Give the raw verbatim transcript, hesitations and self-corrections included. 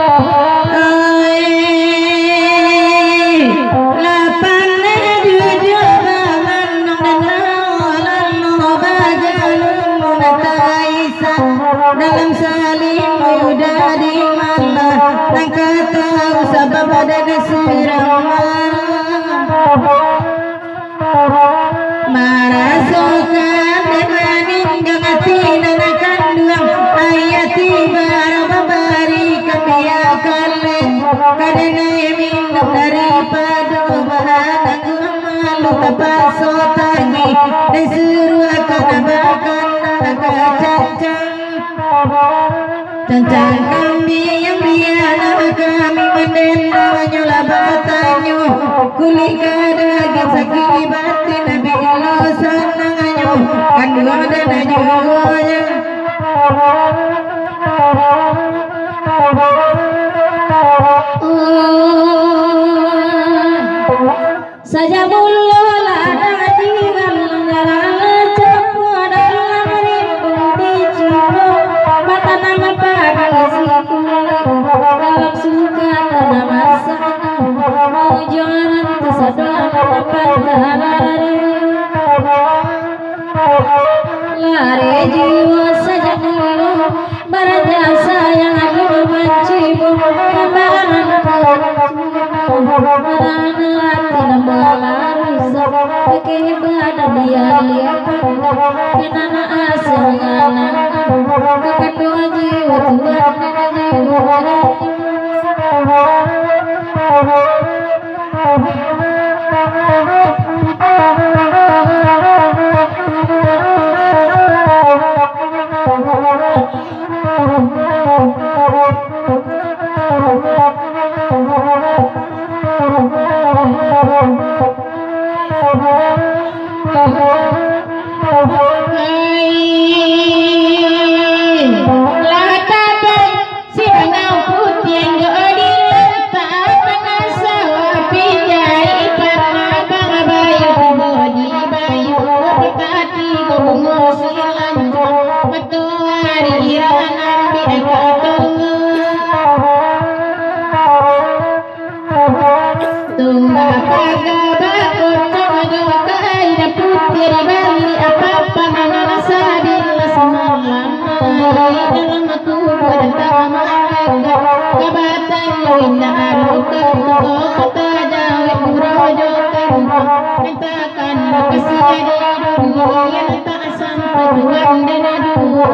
Ai, lapan duduak bamanang dan lawan bagalung nata isan dalam salimut dari mana, nan ka tahu sabab badan surang. Marasokan dek maninggang ati nan kanduang, ayah tiba babari kami akan leh, ka denai minum daripado bahanang malu tapaso tagih, disuruah akan makan kacang. Cancang kambiang bialah kami mandendonyo lah batanyo, kulik ka dagiang sakik batin bilo sanangnyo, kanduang dan juonyo. Sajak mulo lah ado di dalam jalan, capua dalam rimbun biji, batanam padi sikula, dalam suka tanam asal, mujuaran tu sadang dapat lari. Lari jiwa sajak dulu, baraja sayang dulu mancibo, gambaran kuat marana hati nan balarusak, pakai badan dia lipat, kenana asal ngana, kakandua jiwa Tuhan jiwa. Lah taban sinan putiang jo dilantak, panasau pinjai panabang bayu, bungo di bayu, patati bungo silanjo, matoari iran ambiak ka tongo. Tumbah paga bakotong jo kain putiah, dibali apa-apa nan sadin lah samalam. Dalam kubua dan tama malaikat, kabatan yo indak ado kato, kota jawek murajo karuah, mintakan makasih di dunia, tak sampai Tuhan dan duo.